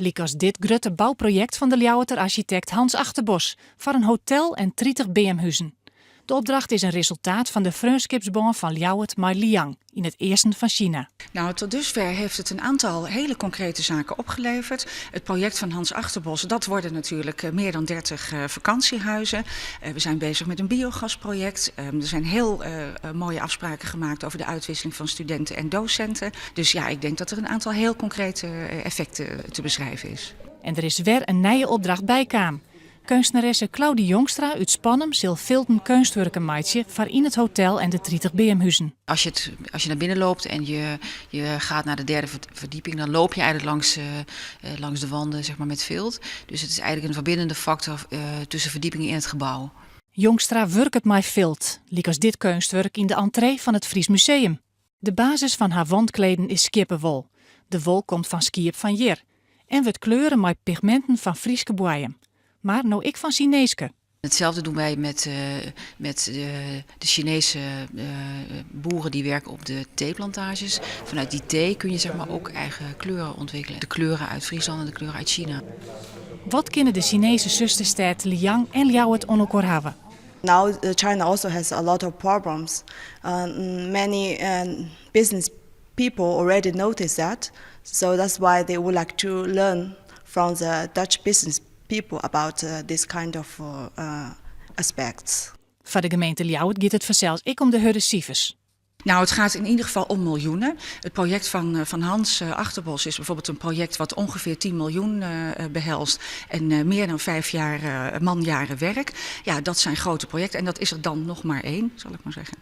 Lykas dit grutte bouprojekt fan de Ljouwerter arsjitekt Hans Achterbos foar in hotel en 30 beamhuzen. De opdracht is in resultaat fan de freonskipsbân fan Ljouwert mei Liang yn it easten fan Sina. Nou, tot dusver heeft het een aantal hele concrete zaken opgeleverd. Het project van Hans Achterbos, dat worden natuurlijk meer dan 30 vakantiehuizen. We zijn bezig met een biogasproject. Er zijn heel mooie afspraken gemaakt over de uitwisseling van studenten en docenten. Dus ja, ik denk dat er een aantal heel concrete effecten te beschrijven is. En der is wer in nije opdracht bykaam. Keunstneresse Claudie Jongstra út Spannum sil filten keunstwurken meitsje foar yn it hotel en de 30 beamhuzen. Als je naar binnen loopt en je gaat naar de derde verdieping, dan loop je eigenlijk langs de wanden, zeg maar, met vilt. Dus het is eigenlijk een verbindende factor tussen verdiepingen in het gebouw. Jongstra wurket mei filt, lykas dit keunstwurk yn de entree fan it Fries Museum. De basis fan har wandkleden is skieppewol. De wol komt fan skiep fan hjir en wurdt kleure mei pigminten fan Fryske boaiem. Mar no ek fan Sineeske. Hetzelfde doen wij met de Chinese boeren die werken op de theeplantages. Vanuit die thee kun je, zeg maar, ook eigen kleuren ontwikkelen. De kleuren uit Friesland en de kleuren uit China. Wat kinne de Sinese susterstêd Liang en Ljouwert oan elkoar hawwe? Now China also has a lot of problems. Many business people already noticed that, so that's why they would like to learn from the Dutch business people about this kind of aspects. Foar de gemeente Ljouwert giet it fansels ek om de hurde sifers. Nou, het gaat in ieder geval om miljoenen. Het project van Hans Achterbos is bijvoorbeeld een project wat ongeveer 10 miljoen behelst. En meer dan 5 jaar, manjaren werk. Ja, dat zijn grote projecten. En dat is er dan nog maar één, zal ik maar zeggen.